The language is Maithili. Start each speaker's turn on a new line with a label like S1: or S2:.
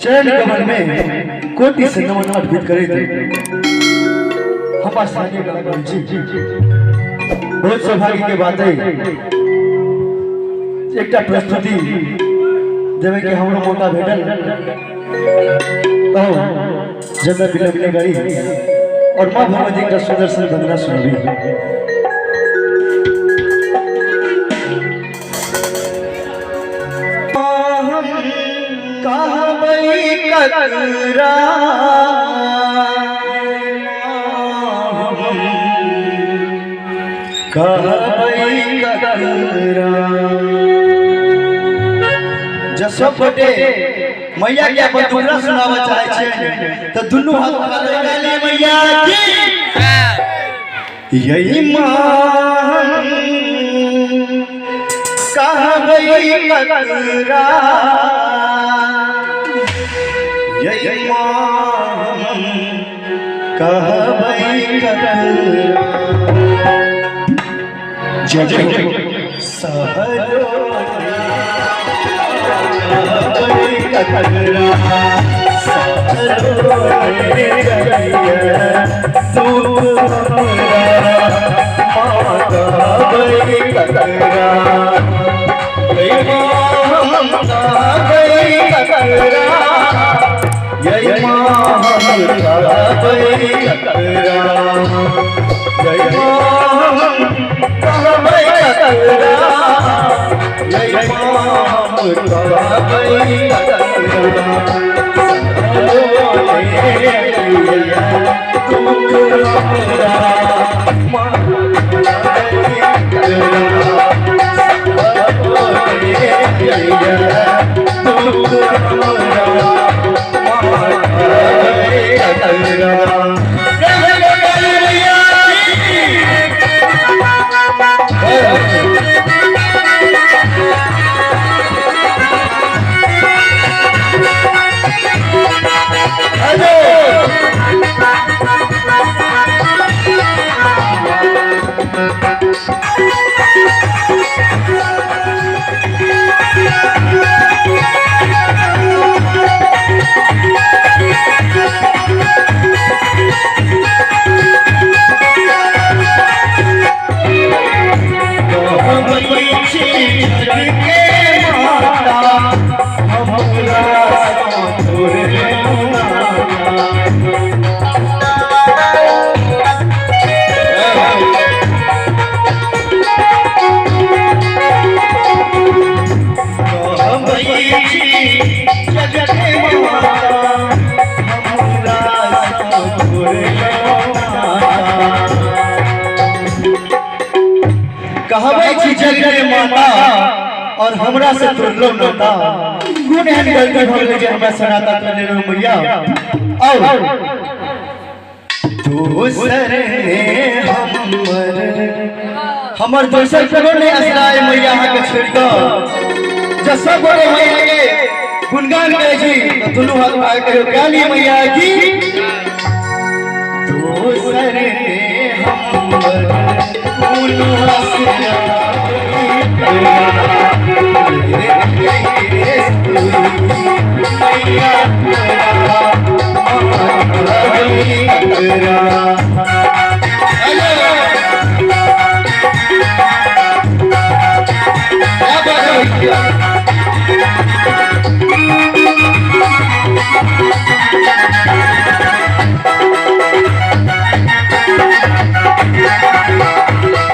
S1: चरण कमल में कोटि से नमन अर्पित करैत हमार स्थानीय कलाकार जी। बहुत सौभाग्य के बात है एकटा प्रस्तुति देवे के हमरो मौका भेटल, तो जब विलम्ब नहीं करी और माँ भगवती का सुंदर सुंदर वंदना सुनबी। ककरा कहबै ककरा जसो गोटे मैया के अपन दुखड़ा सुनाबऽ चाहै छियै तऽ दुनू हाथ उठा ले काली मैया की। यही माँ कहबै ककरा, यही माँ कहबै ककरा। जय जय सहलो कहबै ककरा, सहलो दुख हमरा माँ कहबै ककरा, यही माँ कहबै ककरा, यही माँ कहबै ककरा, यही माँ कहबै ककरा, यही माँ कहबै ककरा। कहबै छी जग के माता और हमरा से तोड़लो नाता, कोन एहन गलती भऽ गेलै जे हमरा से नाता तोड़ि लेलहुँ मैया। और दोसर ने हमर हमर दोसर कोनो नहि असराय मैया अहाँके छोड़ि कऽ। जब सब गोटे मैया के गुणगान करै छी तऽ दुनू हाथ उठा कऽ कहियौ काली मैया की। दोसर ने हमर कोनो असराय मैया।